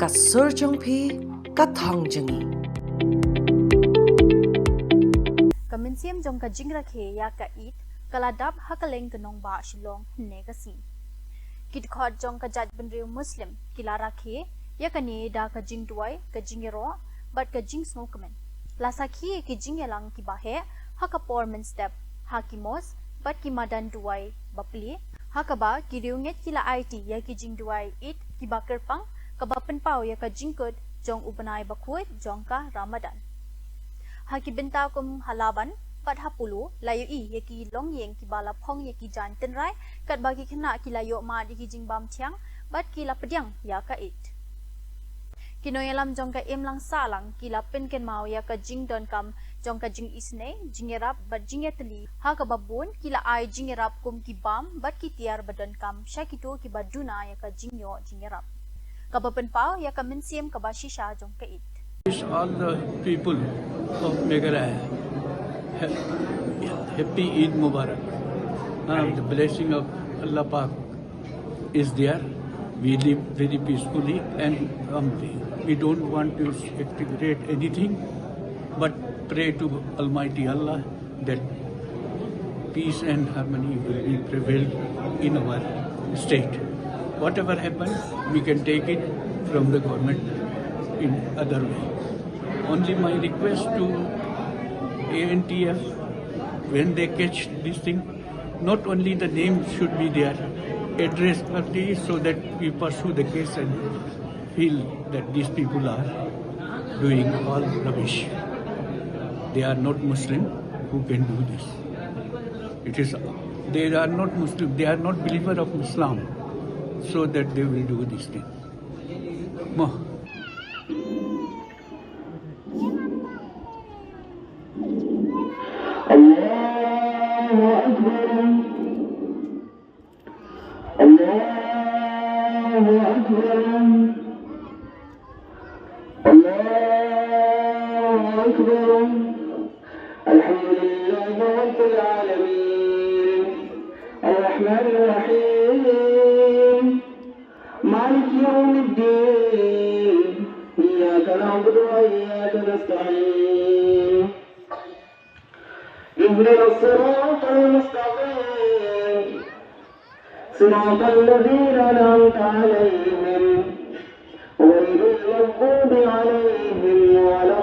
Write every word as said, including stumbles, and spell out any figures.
Ka sur jong phi, ka thong jong ngi. Ka mynsiem jong ka jingrakhe ïa ka Eid ka la dap ha kylleng ka nongbah Shillong hynne ka sngi. Ki dkhot jong ka jaitbynriew Muslim ki la rakhe ïa kane da ka jingduwai, ka jingïaroh bad ka jingsngewkmen. La sakhi ïa ki jingïalang kiba heh ha ka por mynstep ha ki mosque bad ki madan duwai bapli, ha kaba ki riewngeit ki la aiti ïa ki jingduwai Eid kiba kyrpang, kaba pynpaw ïa ka jingkut jong u bnai bakhuid jong ka Ramadan. Ha ki bynta kum ha Laban bad ha Polo la ïohi ïa ki longïing kiba la phong ïa ki jaiñ tynrai, katba ki khynnah ki la ïoh mad ïa ki jingbam thiang bad ki la pdiang ïa ka Eid. Ki nongïalam jong ka imlang sahlang ki la pynkynmaw ïa ka jingdonkam jong ka jingisynei, jingïarap bad jingïatylli, ha kaba bun ki la ai jingïarap kum ki bam bad ki tiar ba donkam sha kito kiba duna ïa ka jingïoh jingïarap, kaba pynpaw ïa ka mynsiem kaba shisha jong ka Eid. Wish all the people of Meghalaya ha- happy Eid Mubarak. Uh, the blessing of Allah Pak is there. We live very peacefully and calmly. We don't want to exaggerate anything, but pray to Almighty Allah that peace and harmony will be prevailed in our state. Whatever happens, we can take it from the government in other way. Only my request to A N T F, when they catch this thing, not only the name should be there, address only, so that we pursue the case and feel that these people are doing all rubbish. They are not Muslim who can do this. It is, they are not Muslim, they are not believer of Islam, so that they will do this thing. Mo. الله أكبر. الله أكبر. الله أكبر. الحمد لله رب العالمين. الرحمن الرحيم. مالك يوم الدين. إياك نعبد وإياك نستعين. اهدنا الصراط المستقيم. صراط الذين أنعمت عليهم غير المغضوب عليهم ولا